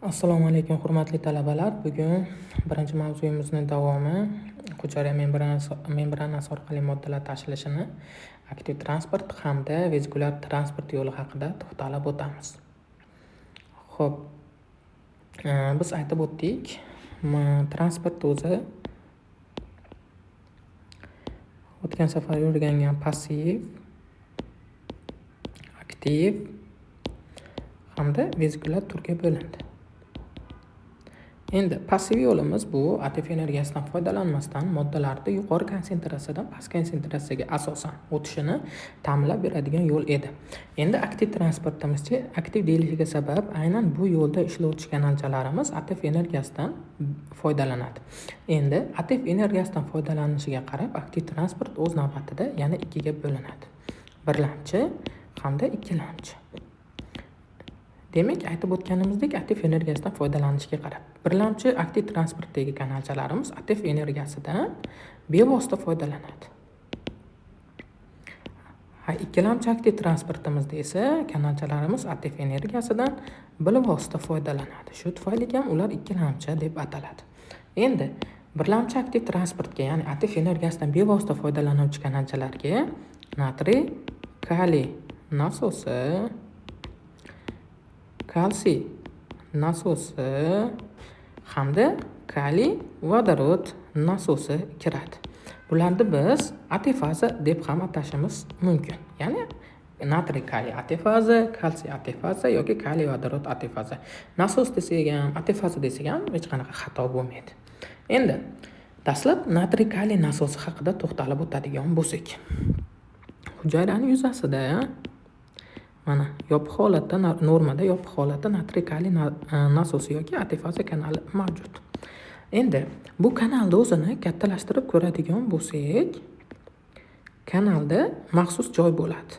Assalomu alaykum, hurmatli talabalar. Bugun birinchi mavzuyimizning davomi hujayra membranasi orqali moddalar tashilishini aktiv transport hamda vezikulyar transport yo'li haqida to'xtalib o'tamiz. Xo'p, biz aytib o'tdik, transport o'zi o'tgan safar o'rgangan passiv, aktiv hamda vezikulyar turga bo'lindi. Endi passiv yo'limiz bu ATP energiyasidan foydalanmasdan moddalarni yuqori konsentratsiyadan past konsentratsiyaga asosan o'tishini ta'minlab beradigan yo'l edi. Endi aktiv transportimizchi, aktiv deyilishiga sabab aynan bu yo'lda ishlovchi kanalchalarimiz ATP energiyasidan foydalanadi. Endi ATP energiyasidan foydalanishiga qarab aktiv transport o'z navbatida yana ikkiga bo'linadi. Birlamchi hamda ikkilamchi. Demak, aytib o'tganimizdek, ATP energiyasidan foydalanishga qarab birlamchi aktiv transportdagi kanalchalarimiz ATP energiyasidan bevosita foydalanadi. Ha, ikkilamchi aktiv transportimizda esa kanalchalarimiz ATP energiyasidan bilvosita foydalanadi. Shu tufayli ham ular ikkilamchi deb ataladi. Endi birlamchi aktiv transportga, ya'ni ATP energiyasidan bevosita foydalanuvchi kanalchalarga natriy kaliy nasosi, kalsiy nasosi hamda kaliy vodorod nasosi kiradi. Bularni biz ATFaza deb ham atashimiz mumkin. Ya'ni natriy kaliy ATFaza, kalsiy ATFaza yoki kaliy vodorod ATFaza. Nasos desak ham, ATFaza desak ham hech qanaqa xato bo'lmaydi. Endi dastlab natriy kaliy nasosi haqida to'xtalib o'tadigan bo'lsak. Hujayrani yuzasida mana yopiq holatda, normada yopiq holatda natriy kaliy nasosi yoki ATFaza kanali mavjud. Endi bu kanalni o'zini kattalashtirib ko'radigan bo'lsak, kanalda maxsus joy bo'ladi.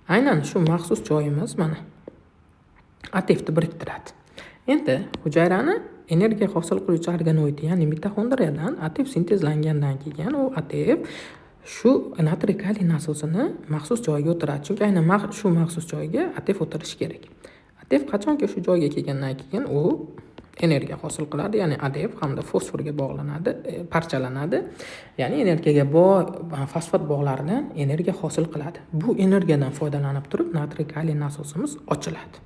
Aynan shu maxsus joyimiz mana ATFni biriktiradi. Endi hujayrani energiya hosil qiluvchi organoidi, ya'ni mitoxondriyadan ATF sintezlangandan keyin u ATF shu natriy kaliy nasosini maxsus joyiga o'tiradi. Chunki aynan shu maxsus joyga ATF o'tirishi kerak. ATF qachonki shu joyga kelgandan keyin u energiya hosil qiladi, ya'ni ADF hamda fosforga bog'lanadi, parchalanadi. Ya'ni energiyaga boy fosfat bog'laridan energiya hosil qiladi. Bu energiyadan foydalanib turib natriy kaliy nasosimiz ochiladi.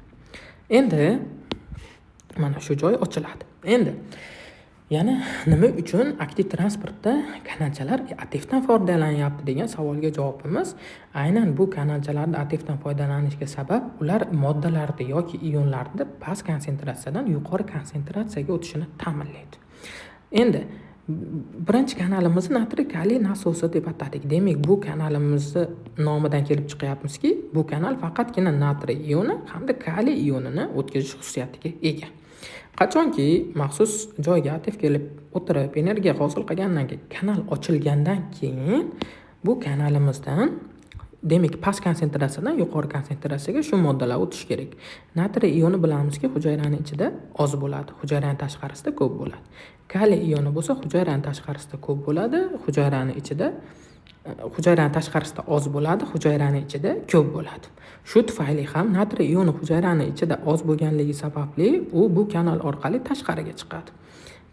Endi mana shu joy ochiladi. Endi yana nima uchun aktiv transportda kanalchalar ATFdan foydalanyapti degan savolga javobimiz aynan bu kanalchalarda ATFdan foydalanishga sabab ular moddalarni yoki ionlarni past konsentratsiyadan yuqori konsentratsiyaga o'tishini ta'minlaydi. Endi birinchi kanalimizni natriy kaliy nasosi deb atadik. Demak, bu kanalimizni nomidan kelib chiqyapmizki, bu kanal faqatgina natriy ioni hamda kaliy ionini o'tkazish xususiyatiga ega. Qachonki maxsus joyga ATF kelib o'tirib energiya hosil qilgandan keyin kanal ochilgandan keyin bu kanalimizdan demak past konsentratsiyadan yuqori konsentratsiyaga shu moddalar o'tishi kerak. Natriy ioni bilamizki hujayrani ichida oz bo'ladi, hujayrani tashqarisida ko'p bo'ladi. Kaliy ioni bo'lsa hujayrani tashqarisida ko'p bo'ladi, hujayrani ichida hujayrani tashqarisida oz bo'ladi, hujayrani ichida ko'p bo'ladi. Shu tufayli ham natriy ioni hujayrani ichida oz bo'lganligi sababli u bu kanal orqali tashqariga chiqadi.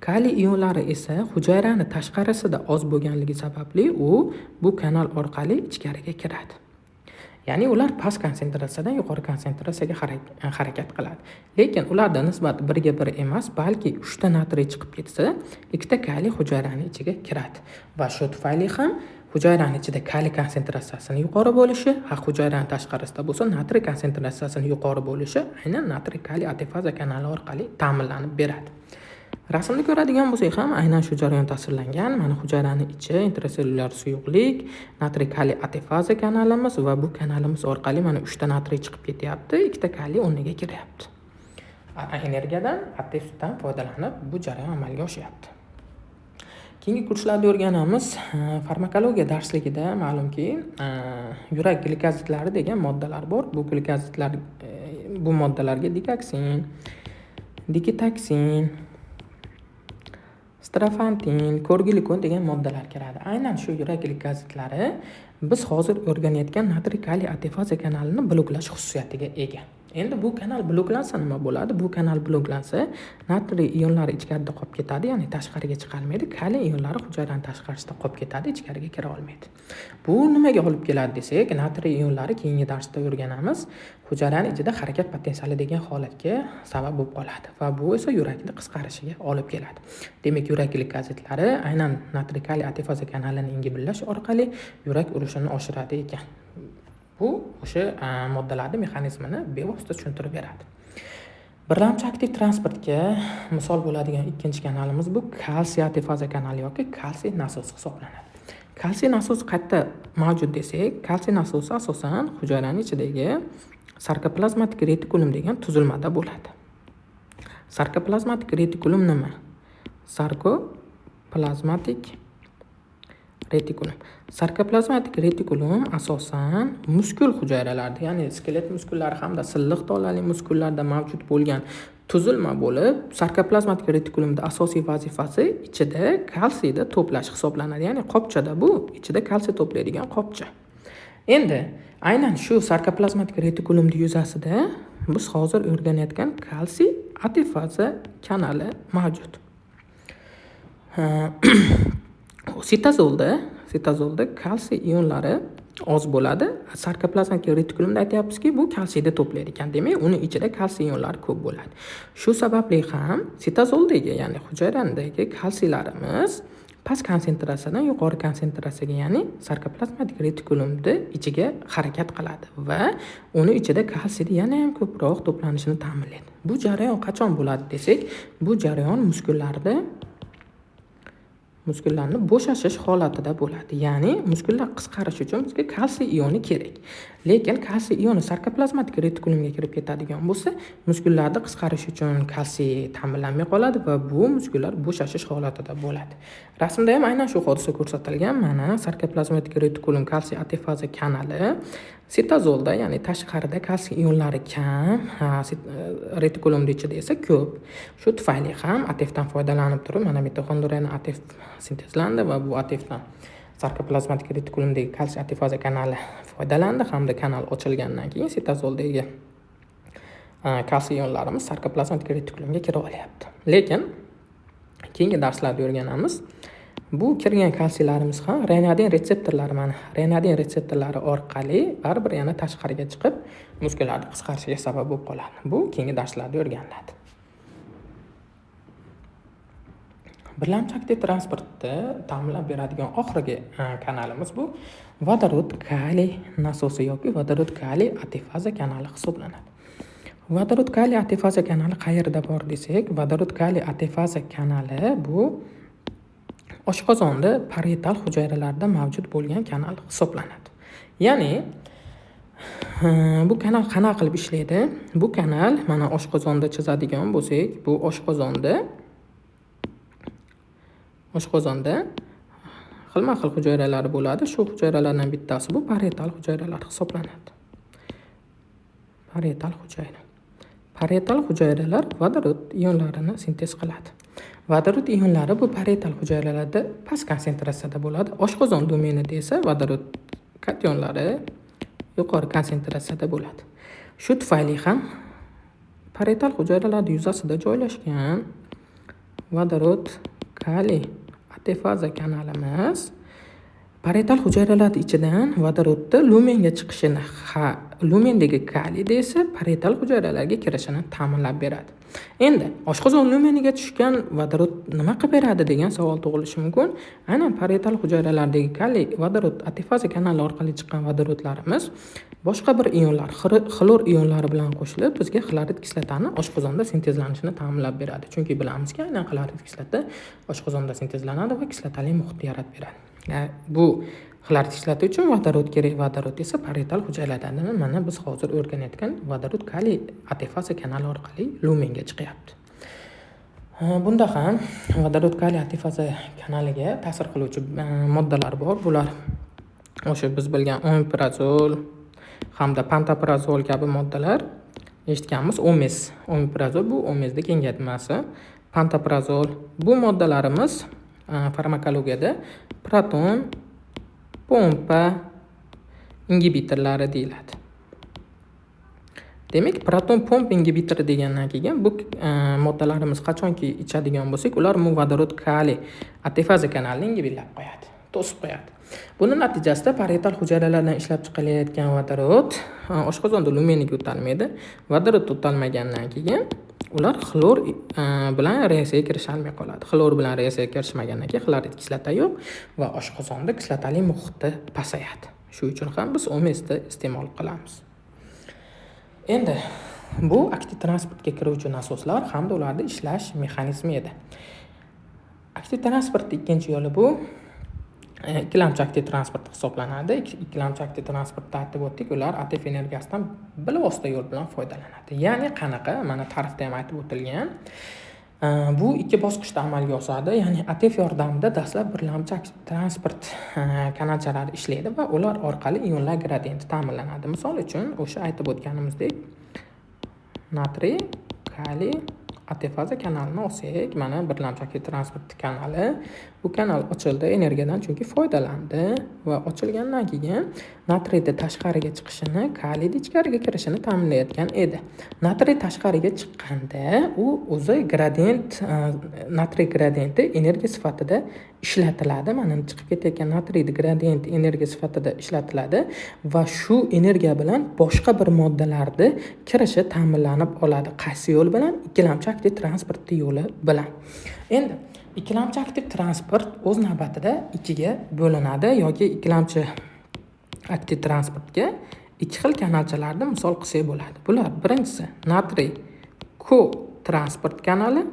Kaliy ionlari esa hujayrani tashqarisida oz bo'lganligi sababli u bu kanal orqali ichkariga kiradi. Ya'ni ular past konsentratsiyadan yuqori konsentratsiyaga harakat qiladi. Lekin ularda nisbat 1ga 1 emas, balki 3 ta natriy chiqib ketsa, 2 ta kaliy hujayrani ichiga kiradi. Va shu tufayli ham hujayrani ichida kaliy konsentratsiyasini yuqori bo'lishi, ha hujayrani tashqarisida bo'lsa natriy konsentratsiyasini yuqori bo'lishi aynan natriy kaliy ATFaza kanali orqali ta'minlanib beradi. Rasmda ko'radigan bo'lsak ham aynan shu jarayon tasvirlangan. Mana hujayrani ichi intrasellyulyar suyuqlik, natriy kaliy ATFaza kanalimiz va bu kanalimiz orqali mana 3 ta natriy chiqib ketyapti, 2 ta kaliy o'rniga kiryapti. Energiyadan ATFdan foydalanib bu jarayon amalga oshyapti. Keyingi kurslarda o'rganamiz. Farmakologiya darsligida ma'lumki, yurak glikozidlari degan moddalar bor. Bu glikozidlar, bu moddalarga dikoksin, dikitoksin, strofantin, korgilikon degan moddalar kiradi. Aynan shu yurak glikozidlari biz hozir o'rganayotgan natriy kaliy ATFaza kanalini bloklash xususiyatiga ega. Endi bu kanal bloklansa nima bo'ladi? Bu kanal bloklansa, natriy ionlari ichkarida qolib ketadi, ya'ni tashqariga chiqarmaydi. Kaliy ionlari hujayrani tashqarisida qolib ketadi, ichkariga kira olmaydi. Bu nimaga olib keladi desak, natriy ionlari keyingi darsda o'rganamiz. Hujayrani ichida harakat potensiali degan holatga sabab bo'lib qoladi va bu esa yurakni qisqarishiga olib keladi. Demak, yurak glikozitlari aynan natriy kaliy ATFaza kanalini ingibillash orqali yurak urishini oshiradi ekan. Bu o'sha moddalarni mexanizmini bevosita tushuntirib beradi. Birlamchi aktiv transportga misol bo'ladigan ikkinchi kanalimiz bu kalsiy ATFaza kanali yoki kalsiy nasosi hisoblanadi. Kalsiy nasosi qayerda mavjud desak, kalsiy nasosi asosan hujayrani ichidagi sarkoplazmatik retikulum degan tuzilmada bo'ladi. Sarkoplazmatik retikulum nima? Sarkoplazmatik retikulum. Sarkoplazmatik retikulum asosan muskul hujayralarida, ya'ni skelet muskullari hamda silliq tolali muskullarda mavjud bo'lgan tuzilma bo'lib, sarkoplazmatik retikulumda asosiy vazifasi ichida kalsiyni to'plash hisoblanadi. Ya'ni qopchada bu ichida kalsiy to'playdigan qopcha. Endi aynan shu sarkoplazmatik retikulumning yuzasida biz hozir o'rganayotgan kalsiy ATFaza kanali mavjud. Sitozolda kalsiy ionlari oz bo'ladi. Sarkoplazmatik retikulumda aytyapmizki, bu kalsiyni to'playdi ekan. Demak, uni ichida kalsiy ionlari ko'p bo'ladi. Shu sababli ham sitozoldagi, ya'ni hujayradagi kalsiylarimiz past konsentratsiyadan yuqori konsentratsiyaga, ya'ni sarkoplazmatik retikulumni ichiga harakat qiladi va uni ichida kalsiyni yana ham ko'proq to'planishini ta'minlaydi. Bu jarayon qachon bo'ladi desak, bu jarayon muskullarni bo'shashish holatida bo'ladi. Ya'ni muskullar qisqarishi uchun bizga kalsiy ioni kerak. Lekin kalsiy ioni sarkoplazmatik retikulumga kirib ketadigan bo'lsa, muskullarda qisqarish uchun kalsiy ta'minlanmay qoladi va bu muskullar bo'shashish holatida bo'ladi. Rasmda ham aynan shu hodisa ko'rsatilgan. Mana sarkoplazmatik retikulum kalsiy ATFaza kanali sitozolda, ya'ni tashqarida kalsiy ionlari kam, retikulumning ichida esa ko'p. Shu tufayli ham ATFdan foydalanib turib, mana mitoxondriyani ATF sintezlandi va bu ATFdan sarkoplazmatik retikulumdagi kalsiy ATFaza kanali foydalandi hamda kanal ochilgandan keyin sitozoldagi kalsiy ionlarimiz sarkoplazmatik retikulumga kira olyapti. Lekin keyingi darslarda o'rganamiz. Bu kirgan kalsiylarimiz ham renadin retseptorlari, mana renadin retseptorlari orqali baribir yana tashqariga chiqib muskullarni qisqarishiga sabab bo'lib qoladi. Bu keyingi darslarda o'rganiladi. Birlamchi aktiv transportni ta'minlab beradigan oxirgi kanalimiz bu vodorod kaliy nasosi yoki vodorod kaliy ATFaza kanali hisoblanadi. Vodorod kaliy ATFaza kanali qayerda bor desak, vodorod kaliy ATFaza kanali bu oshqozonda parietal hujayralarda mavjud bo'lgan kanal hisoblanadi. Ya'ni bu kanal qanaqa qilib ishlaydi? Bu kanal mana oshqozonda chizadigan bo'lsak, bu oshqozonda xilma-xil hujayralari bo'ladi. Shu hujayralardan bittasi bu parietal hujayralar hisoblanadi. Parietal hujayra. Parietal hujayralar vodorod ionlarini sintez qiladi. Vodorod ionlari bu parietal hujayralarda past konsentratsiyada bo'ladi. Oshqozon lumenida esa vodorod kationlari yuqori konsentratsiyada bo'ladi. Shu tufayli ham parietal hujayralar yuzasida joylashgan vodorod kaliy ATFaza kanalimiz parietal hujayralar ichidan vodorodni lumenga chiqishini, lumendagi kaliyda esa parietal hujayralarga kirishini ta'minlab beradi. Endi oshqozon lumeniga tushgan vodorod nima qilib beradi degan savol tug'ilishi mumkin. Aynan parietal hujayralardagi kaliy vodorod ATFaza kanali orqali chiqqan vodorodlarimiz boshqa bir ionlar, xlor ionlari bilan qo'shilib bizga xlorid kislotani oshqozonda sintezlanishini ta'minlab beradi. Chunki bilamizki, aynan xlorid kislota oshqozonda sintezlanadi va kislotali muhitni yaratib beradi. Bu xlorid kislota uchun vodorod kerak, vodorod esa parietal hujayralardan mana biz hozir o'rganayotgan vodorod kaliy ATFaza kanali orqali lumenga chiqyapti. Bunda ham vodorod kaliy ATFaza kanaliga ta'sir qiluvchi moddalar bor. Bular o'sha biz bilgan omeprazol hamda pantoprazol kabi moddalar eshitganmiz. Omez, omeprazol bu omezni kengaytmasi. Pantoprazol bu moddalarimiz farmakologiyada proton pompa ingibitorlari deyiladi. Demak, proton pomp ingibitori degandan keyin bu moddalarimiz qachonki ichadigan bo'lsak, ular vodorod kaliy ATFaza kanalini ingibitlab qo'yadi, to'sib qo'yadi. Buni natijasida parietal hujayralardan ishlab chiqarilayotgan vodorod oshqozonda lumeniga o'talmaydi. Vodorod o'talmagandan keyin ular xlor bilan reaksiyaga kirisholmay qoladi. Xlor bilan reaksiyaga kirishmagandan keyin xlorid kislota yo'q va oshqozonda kislotali muhiti pasayadi. Shu uchun ham biz OMSni iste'mol qilamiz. Endi bu aktiv transportga kiruvchi nasoslar hamda ularni ishlash mexanizmi edi. Aktiv transportning ikkinchi yo'li bu ikkilamchi aktiv transport hisoblanadi. Ikkilamchi aktiv transportda aytib o'tdik, ular ATF energiyasidan bilvosita yo'l bilan foydalanadi. Ya'ni qanaqa? Mana tarixda ham aytib o'tilgan. Bu ikki bosqichda amalga oshadi. Ya'ni ATF yordamida dastlab birlamchi aktiv transport kanalchalari ishlaydi va ular orqali ionlar gradienti ta'minlanadi. Misol uchun, o'sha aytib o'tganimizdek, natriy, kaliy ATFaza kanalini olsak, mana birlamchi aktiv transport kanali. Bu kanal ochildi energiyadan, chunki foydalandi va ochilgandan keyin natriyni tashqariga chiqishini, kaliyni ichkariga kirishini ta'minlayotgan edi. Natriy tashqariga chiqqanda u o'zi gradient, natriy gradienti energiya sifatida ishlatiladi. Mana chiqib ketayotgan natriyni gradient energiya sifatida ishlatiladi va shu energiya bilan boshqa bir moddalarni kirishi ta'minlanib oladi. Qaysi yo'l bilan? Ikkilamchi aktiv transport yo'li bilan. Endi ikkilamchi aktiv transport o'z navbatida ikkiga bo'linadi yoki ikkilamchi aktiv transportga ikki xil kanalchalarni misol qilsak bo'ladi. Bular birinchisi natriy ko transport kanali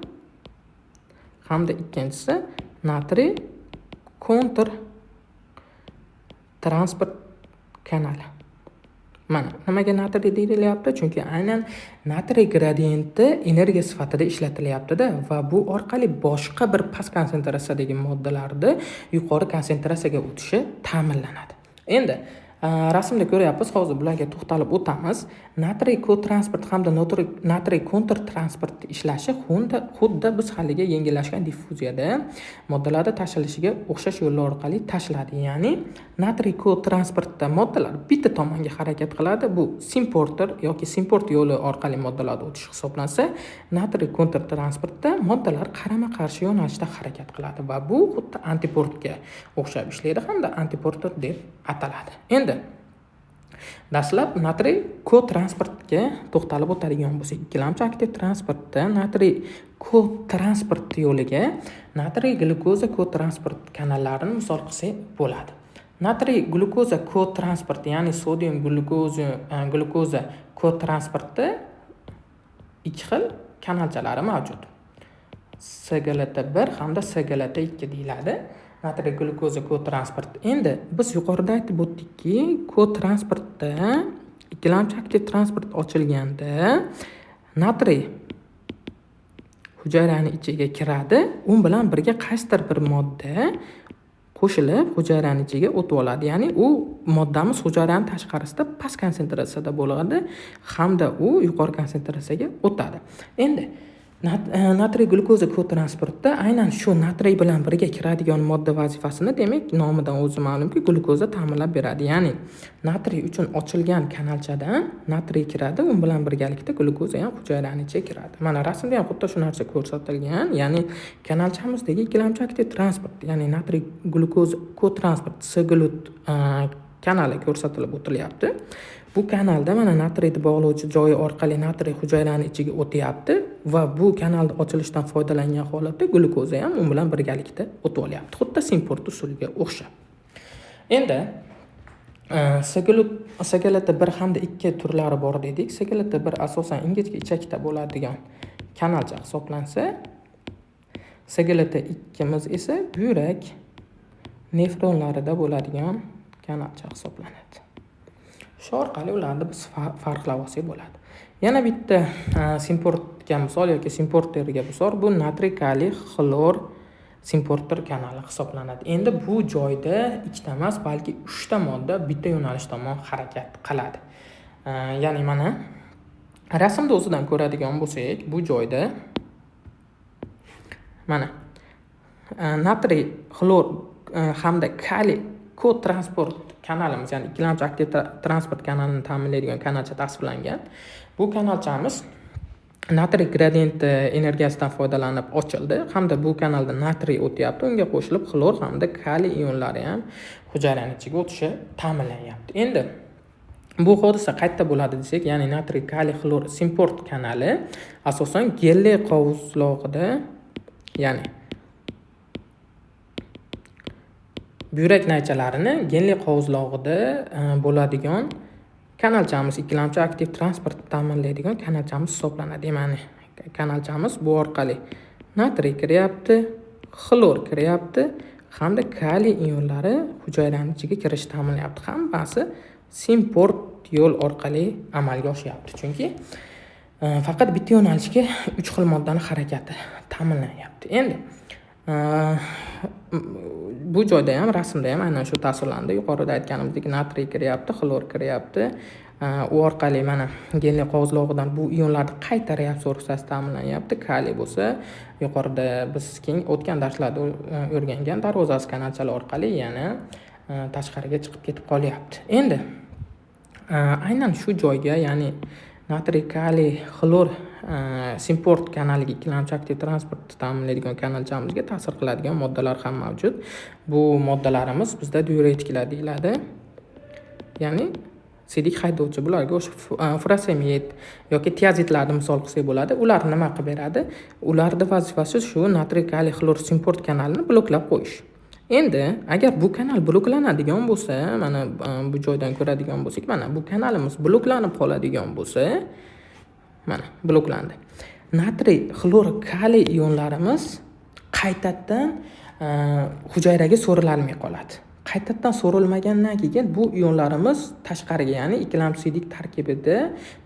hamda ikkinchisi natriy kontr transport kanali. Mana nimaga natriy deyilyapti? Chunki aynan natriy gradienti energiya sifatida ishlatilyapti-da va bu orqali boshqa bir past konsentratsiyadagi moddalarni yuqori konsentratsiyaga o'tishi ta'minlanadi. Endi rasmda ko'ryapmiz, hozir bularga to'xtalib o'tamiz. Natriy kotransport hamda natriy kontrtransport ishlashi xuddi biz haligi yengillashgan diffuziyada moddalarni tashilishiga o'xshash yo'llar orqali tashiladi. Ya'ni natriy kotransportda moddalar bitta tomonga harakat qiladi. Bu simporter yoki simport yo'li orqali moddalarni o'tish hisoblansa, natriy kontrtransportda moddalar qarama-qarshi yo'nalishda harakat qiladi va bu xuddi antiportga o'xshab ishlaydi hamda antiporter deb ataladi. Endi dastlab natriy kotransportga to'xtalib o'tadigan bo'lsak, ikkilamchi aktiv transportda natriy kotransport yo'liga natriy glyukoza kotransport kanallarini misol qilsak bo'ladi. Natriy glyukoza kotransport, ya'ni sodium glyukoza kotransportda ikki xil kanalchalari mavjud. SGLT1 hamda SGLT2 deyiladi. Natriy glyukoza kotransport. Endi biz yuqorida aytib o'tdikki, kotransportda ikkilamchi aktiv transport ochilganda natriy hujayrani ichiga kiradi, u bilan birga qaysidir bir modda qo'shilib hujayrani ichiga o'tib oladi. Ya'ni u moddamiz hujayrani tashqarisida past konsentratsiyada bo'ladi hamda u yuqori konsentratsiyaga o'tadi. Endi natriy glyukoza kotransportda aynan shu natriy bilan birga kiradigan modda vazifasini, demak, nomidan o'zi ma'lumki, glyukoza ta'minlab beradi. Ya'ni natriy uchun ochilgan kanalchadan natriy kiradi, u bilan birgalikda glyukoza ham hujayrani ichiga kiradi. Mana rasmda ham xuddi shu narsa ko'rsatilgan. Ya'ni kanalchamizdagi ikkilamchi aktiv transport, ya'ni natriy glyukoza kotransport S-glut kanali ko'rsatilib o'tilyapti. Bu kanalda mana natriyni bog'lovchi joyi orqali natriy hujayrani ichiga o'tyapti va bu kanalda ochilishidan foydalangan holatda glyukoza ham u bilan birgalikda o'tib olyapti. Xuddi simport usuliga o'xshab. Endi SGLT1 hamda 2 turlari bor dedik. SGLT1 asosan ingichka ichakda bo'ladigan kanalcha hisoblansa, SGLT2miz esa buyrak nefronlarida bo'ladigan kanalcha hisoblanadi. Shu orqali ularni biz farqlab olsak bo'ladi. Yana bitta simportga misol yoki simporterga misol bu natriy kaliy xlor simporter kanali hisoblanadi. Endi bu joyda ikkita emas, balki uchta modda bitta yo'nalish tomon harakat qiladi. Ya'ni mana rasmda o'zidan ko'radigan bo'lsak, bu joyda mana natriy xlor hamda kaliy kotransport kanalimiz, ya'ni ikkilamchi aktiv transport kanalini ta'minlaydigan kanalcha tasvirlangan. Bu kanalchamiz natriy gradienti energiyasidan foydalanib ochildi hamda bu kanalda natriy o'tyapti, unga qo'shilib xlor hamda kaliy ionlari ham hujayrani ichiga o'tishi ta'minlanyapti. Endi bu hodisa qayerda bo'ladi desak, ya'ni natriy kaliy xlor simport kanali asosan gelli qovuzlog'ida, ya'ni buyrak naychalarini genli qovuzlog'ida bo'ladigan kanalchamiz, ikkilamchi aktiv transport ta'minlaydigan kanalchamiz hisoblanadi. Ya'ni kanalchamiz bu orqali natriy kiryapti, xlor kiryapti hamda kaliy ionlari hujayrani ichiga kirishi ta'minlayapti. Hammasi simport yo'l orqali amalga oshyapti. Chunki faqat bitta yo'nalishga 3 xil moddani harakati ta'minlanyapti. Endi bu joyda ham, rasmda ham aynan shu tasvirlandi. Yuqorida aytganimizdek natriy kiryapti, xlor kiryapti. U orqali mana genli qovuzlog'idan bu ionlarni qayta reabsorbsiyasi ta'minlanyapti. Kaliy bo'lsa, yuqorida biz keyin o'tgan darslarda o'rgangan darvozasi kanalchalar orqali yana tashqariga chiqib ketib qolyapti. Endi aynan shu joyga, ya'ni natriy kaliy xlor simport kanaliga ikkilamchi aktiv transport ta'minlaydigan kanalchamizga ta'sir qiladigan moddalar ham mavjud. Bu moddalarimiz bizda diuretiklar deyiladi. Ya'ni sidik haydovchi, bularga o'sha furosemid yoki tiazidlarni misol qilsak bo'ladi. Ular nima qilib beradi? Ularning vazifasi shu natriy kaliy xlor simport kanalini bloklab qo'yish. Endi agar bu kanal bloklanadigan bo'lsa, mana bu joydan ko'radigan bo'lsak, mana bu kanalimiz bloklanib qoladigan bo'lsa, mana bloklandi. Natriy xlor kaliy ionlarimiz qaytadan hujayraga so'rilmay qoladi. Qaytadan so'rilmagandan keyin bu ionlarimiz tashqariga, ya'ni ikkilamchi siydik tarkibida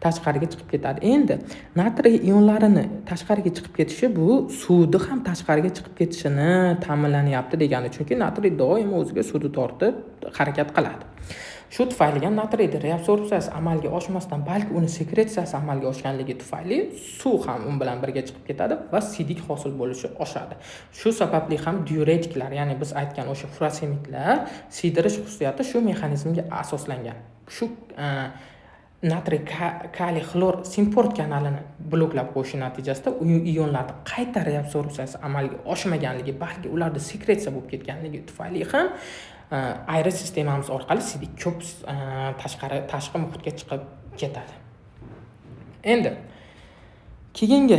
tashqariga chiqib ketadi. Endi natriy ionlarini tashqariga chiqib ketishi bu suvni ham tashqariga chiqib ketishini ta'minlanyapti degani, chunki natriy doimo o'ziga suvni tortib harakat qiladi. Shu tufayli ham natriyni reabsorbsiyasi amalga oshmasdan, balki uni sekretsiyasi amalga oshganligi tufayli suv ham un bilan birga chiqib ketadi va siydik hosil bo'lishi oshadi. Shu sababli ham diuretiklar, ya'ni biz aytgan o'sha furosemidlar siydirish xususiyati shu mexanizmga asoslangan. Shu natriy kaliy xlor simport kanalini bloklab qo'yishi natijasida ionlarni qayta reabsorbsiyasi amalga oshmaganligi, balki ularda sekretsiya bo'lib ketganligi tufayli ham ayri sistemamiz orqali siydik ko'p tashqari tashqi muhitga chiqib ketadi. Endi keyingi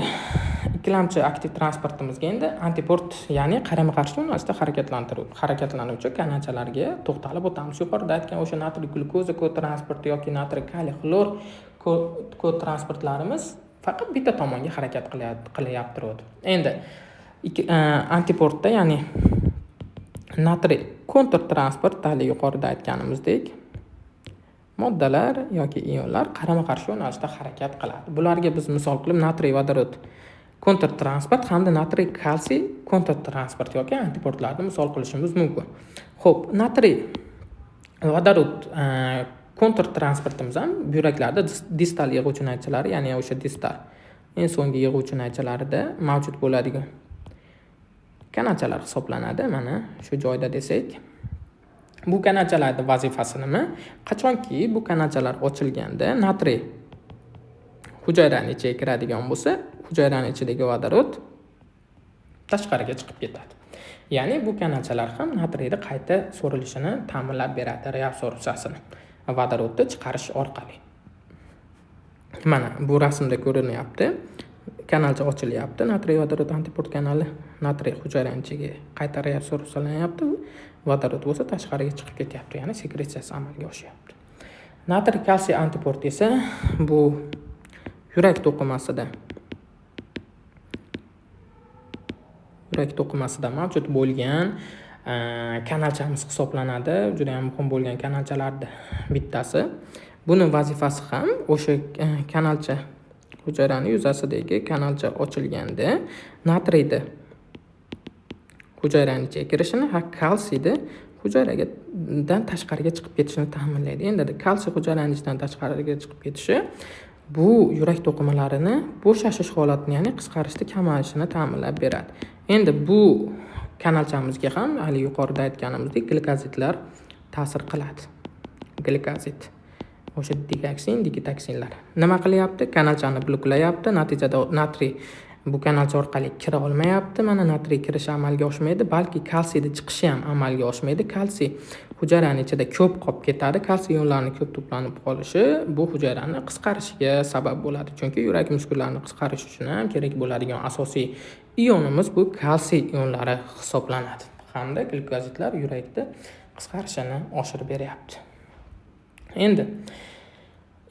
ikkilamchi aktiv transportimizga endi antiport, ya'ni qarama-qarshi yo'nalishda harakatlanuvchi kanalchalarga to'xtalib o'tamiz. Yuqorida aytgan o'sha natriy glyukoza kotransporti yoki natriy kaliy xlor kotransportlarimiz faqat bitta tomonga harakat qilyapti. Endi antiportda, ya'ni natriy kontrtransport, hali yuqorida aytganimizdek, moddalar yoki ionlar qarama-qarshi yo'nalishda harakat qiladi. Bularga biz misol qilib natriy vodorod kontrtransport hamda natriy kalsiy kontrtransport yoki antiportlarni misol qilishimiz mumkin. Xo'p, natriy vodorod kontrtransportimiz ham buyraklarda distal yig'uvchi naychalari, ya'ni o'sha distal eng so'nggi yig'uvchi naychalarida mavjud bo'ladigan kanalchalar hisoblanadi. Mana shu joyda desak, bu kanalchalarning vazifasi nima? Qachonki bu kanalchalar ochilganda natriy hujayrani ichiga kiradigan bo'lsa, hujayrani ichidagi vodorod tashqariga chiqib ketadi. Ya'ni bu kanalchalar ham natriyni qayta so'rilishini ta'minlab beradi, reabsorbsiyasini vodorodni chiqarish orqali. Mana bu rasmda ko'rinyapti. Kanalcha ochilyapti. Natriy vodorod antiport kanali natriy hujayrani ichiga qayta reabsorbsiyalanyapti, vodorod bo'lsa tashqariga chiqib ketyapti, ya'ni sekretsiyasi amalga oshyapti. Natriy kalsiy antiport esa bu yurak to'qimasida mavjud bo'lgan kanalchamiz hisoblanadi. Juda ham muhim bo'lgan kanalchalarning bittasi. Buni vazifasi ham o'sha kanalcha hujayrani yuzasidagi kanalcha ochilganda natriyni hujayrani ichiga kirishini, ha kalsiyni hujayradan tashqariga chiqib ketishini ta'minlaydi. Endi kalsiy hujayrani ichidan tashqariga chiqib ketishi bu yurak to'qimalarini bo'shashish holatini, ya'ni qisqarishni kamayishini ta'minlab beradi. Endi bu kanalchamizga ham hali yuqorida aytganimizdek glikozidlar Ta'sir qiladi. Glikozid. O'sha digoksin, digitoksinlar. Nima qilyapti? Kanalchani bloklayapti. Natijada natriy bu kanalcha orqali kira olmayapti. Mana natriy kirishi amalga oshmaydi, balki kalsiyni chiqishi ham amalga oshmaydi. Kalsiy hujayrani ichida ko'p qolib ketadi. Kalsiy ionlarini ko'p to'planib qolishi bu hujayrani qisqarishiga sabab bo'ladi. Chunki yurak muskullarini qisqarishi uchun ham kerak bo'ladigan asosiy ionimiz bu kalsiy ionlari hisoblanadi. Hamda glikozidlar yurakda qisqarishini oshirib beryapti. Endi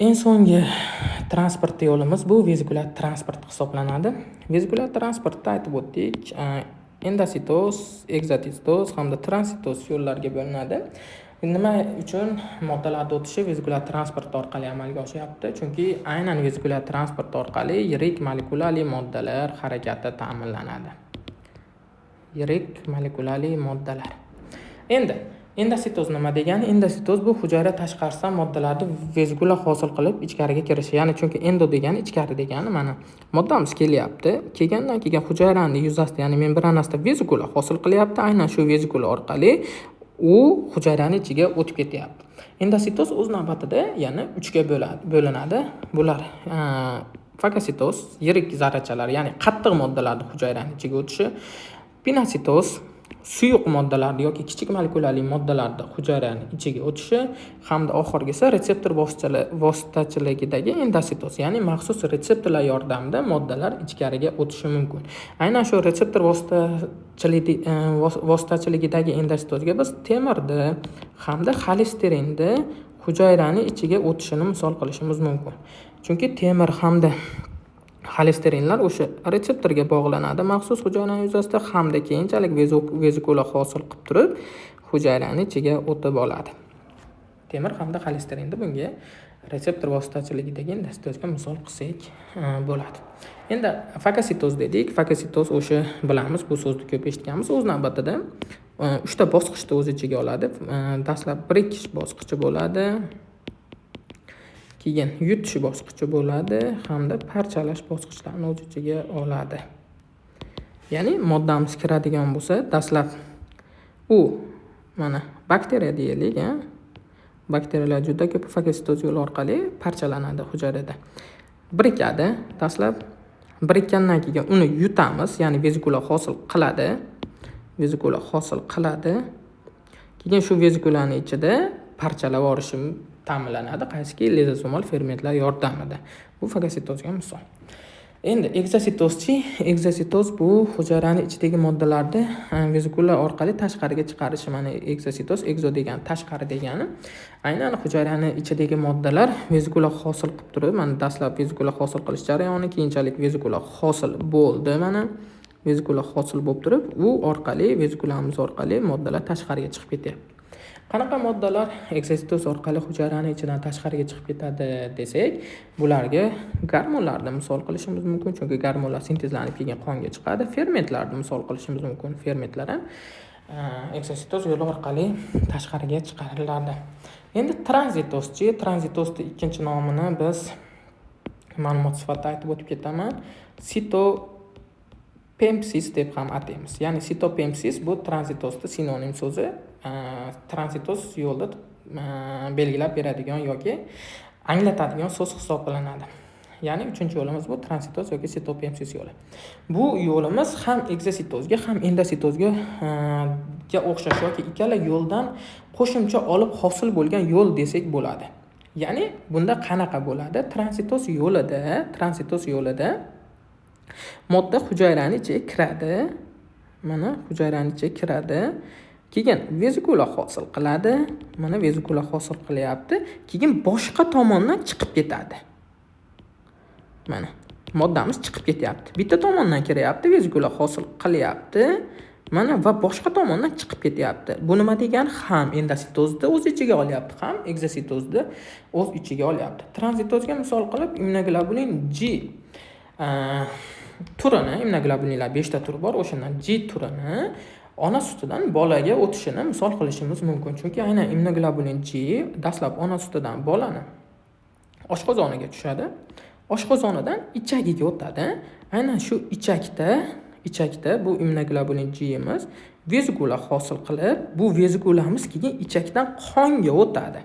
eng so'nggi transport yo'limiz bu vezikulyar transport hisoblanadi. Vezikulyar transportda aytib o'tdik, endositoz, ekzositoz hamda transsitoz yo'llarga bo'linadi. Nima uchun moddalarni o'tishi vezikulyar transport orqali amalga oshyapti? Chunki aynan vezikulyar transport orqali yirik molekulali moddalar harakati ta'minlanadi. Yirik molekulali moddalar. Endi endositoz nima degani? Endositoz bu hujayra tashqarisidan moddalarni vezikula hosil qilib ichkariga kirishi. Ya'ni chunki endo degani ichkari degani, mana moddamiz kelyapti. Kelgandan keyin hujayrani yuzasida, ya'ni membranasida vezikula hosil qilyapti. Aynan shu vezikula orqali u hujayrani ichiga o'tib ketyapti. Endositoz o'z navbatida yana 3ga bo'linadi. Bular fagositoz, yirik zarrachalar, ya'ni qattiq moddalarni hujayrani ichiga o'tishi, pinositoz, suyuq moddalarni yoki kichik molekulali moddalarni hujayrani ichiga o'tishi hamda oxirgisi retseptor vositachiligidagi endositoz, ya'ni maxsus retseptorlar yordamida moddalar ichkariga o'tishi mumkin. Aynan shu retseptor vositachiligidagi endositozga biz temirni hamda xolesterinni hujayrani ichiga o'tishini misol qilishimiz mumkin. Chunki temir hamda xolesterinlar o'sha retseptorga bog'lanadi maxsus hujayrani yuzasida hamda keyinchalik vezikula hosil qilib turib hujayrani ichiga o'tib oladi. Temir hamda xolesterinni bunga retseptor vositachiligidagi endositozga misol qilsak bo'ladi. Endi fagositoz dedik. Fagositoz o'sha bilamiz, bu so'zni ko'p eshitganmiz. O'z navbatida 3 ta bosqichni o'z ichiga oladi. Dastlab birikish bosqichi bo'ladi. Keyin yutish bosqichi bo'ladi hamda parchalash bosqichlarini o'z ichiga oladi. Ya'ni moddamiz kiradigan bo'lsa, dastlab u mana bakteriya deylik, ha? Bakteriyalar juda ko'p fagositoz yo'li orqali parchalanadi hujayrada. Birikadi, dastlab birikkandan keyin uni yutamiz, ya'ni vezikula hosil qiladi. Vezikula hosil qiladi. Keyin shu vezikulani ichida parchalab yuborishi ta'minlanadi, qaysiki lizosomal fermentlar yordamida. Bu fagositozga misol. Endi ekzositozchi, ekzositoz bu hujayrani ichidagi moddalarni vezikula orqali tashqariga chiqarishi. Mana ekzositoz, ekzo degani tashqari degani. Aynan hujayrani ichidagi moddalar vezikula hosil qilib turib, mana dastlab vezikula hosil qilish jarayoni, keyinchalik vezikula hosil bo'ldi, mana vezikula hosil bo'lib turib, u orqali vezikulamiz orqali moddalar tashqariga chiqib ketyapti. Qanaqa moddalar ekzositoz orqali hujayrani ichidan tashqariga chiqib ketadi desak, bularga gormonlarni misol qilishimiz mumkin, chunki gormonlar sintezlanib keyin qonga chiqadi. Fermentlarni misol qilishimiz mumkin. Fermentlar ham ekzositoz yo'li orqali tashqariga chiqariladi. Endi tranzitozchi, tranzitozni ikkinchi nomini biz ma'lumot sifatida aytib o'tib ketaman. Sitopempsis deb ham ataymiz. Ya'ni sitopempsis bu tranzitozni sinonim so'zi. Tranzitoz yo'lda belgilab beradigan yoki anglatadigan so'z hisoblanadi. Ya'ni uchinchi yo'limiz bu tranzitoz yoki sitopempsis yo'li. Bu yo'limiz ham ekzositozga, ham endositozga o'xshash yoki ikkala yo'ldan qo'shimcha olib hosil bo'lgan yo'l desak bo'ladi. Ya'ni bunda qanaqa bo'ladi? Tranzitoz yo'lida modda hujayrani ichiga kiradi. Mana hujayrani ichiga kiradi. Keyin vezikula hosil qiladi. Mana vezikula hosil qilyapti. Keyin boshqa tomondan chiqib ketadi. Mana moddamiz chiqib ketyapti. Bitta tomondan kiryapti, vezikula hosil qilyapti. Mana va boshqa tomondan chiqib ketyapti. Bu nima degani? Ham endositozni o'z ichiga olyapti, ham ekzositozni o'z ichiga olyapti. Tranzitozga misol qilib immunoglobulin G turini, immunoglobulinlar 5 ta turi bor, o'shandan G turini ona sutidan bolaga o'tishini misol qilishimiz mumkin. Chunki aynan immunoglobulin G dastlab ona sutidan bolani oshqozoniga tushadi. Oshqozonidan ichagiga o'tadi. Aynan shu ichakda bu immunoglobulin G'imiz Vezikula hosil qilib, bu vezikulamiz keyin ichakdan qonga o'tadi.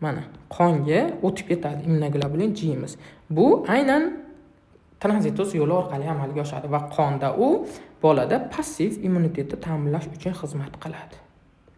Mana, qonga o'tib ketadi immunoglobulin G'miz. Bu aynan tranzitoz yo'li orqali amalga oshadi va qonda u bolada passiv immunitetni ta'minlash uchun xizmat qiladi.